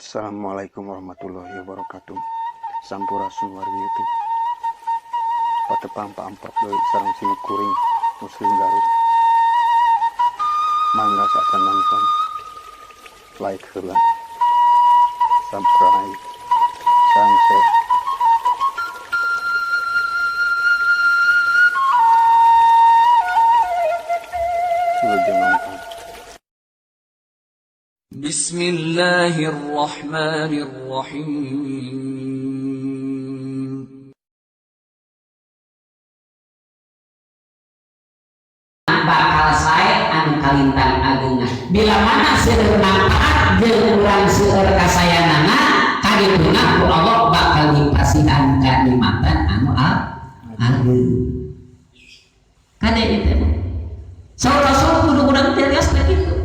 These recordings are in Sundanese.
Assalamualaikum warahmatullahi wabarakatuh. Sampurasun wargi YouTube. Patepang paamprok deui sareng sim kuring Muslim Garut. Mangga saacan nonton, like heula, subscribe, sareng share. Wilujeng nonton. بسم الله الرحمن الرحيم. Bakal sae anu kalintang agengna bila mana seueur manfaat jeung urang seueur kasayanana, kadituna ku Allah bakal dipasihan kanikmatan anu ageung. Kade itu mah saur Rasul kudu urang teh tias teh kitu.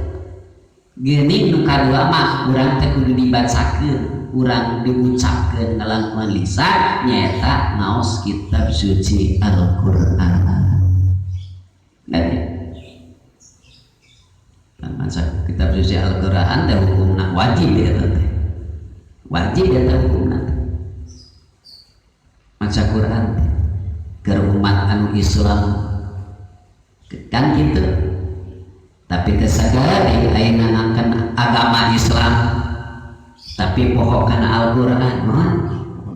Geuning nu kadua mah urang teh kudu dibacakeun, urang diucapkeun ngalangkungan lisan, nyaeta ngaos kitab suci Al-Qur'an. Ngerti? Maca kitab suci Al-Qur'an teh hukumna wajib ya teh. Wajib ya teh hukumna teh. Maca Quran teh keur umat anu Islam kan gitu. Tapi teu sagala deui ayeuna ngangkeun agama Islam tapi poho kana Al-Qur'an mah,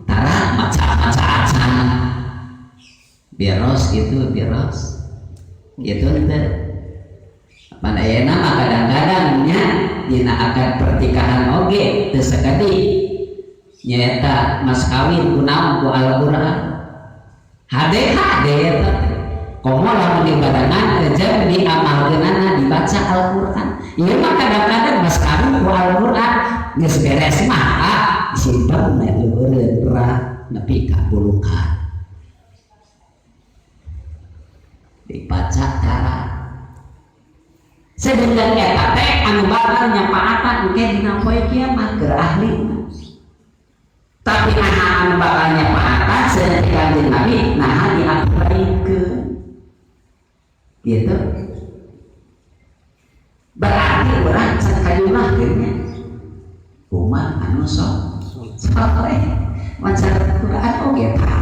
tara maca-maca acan. Biros gitu, biros. Gitu teh. Pan ayeuna mah kadang-kadang nya dina akad pernikahan oge teu sakedik nyaeta mas kawin kunaon, ku Al-Qur'an. Hade hade eta teh. Komo lamun dibarengan jeung diamalkeunana dibaca Al-Qur'an. Ieu mah kadang-kadang mas kawin ku Al-Qur'an, geus beres mah ah disimpen we luhureun ra nepi ka bulukan. Dibaca tara. Sedengkeun eta teh anu bakal nyapaatan engke dina poe kiamat keur ahli. Tapi naha anu bakal nyapaatan saeutik Kanjeng Nabi, naha diapraikeun. Gitu. Berarti urang can kajumlahkeun nya. Umat anu sok soleh maca Quran oge tara.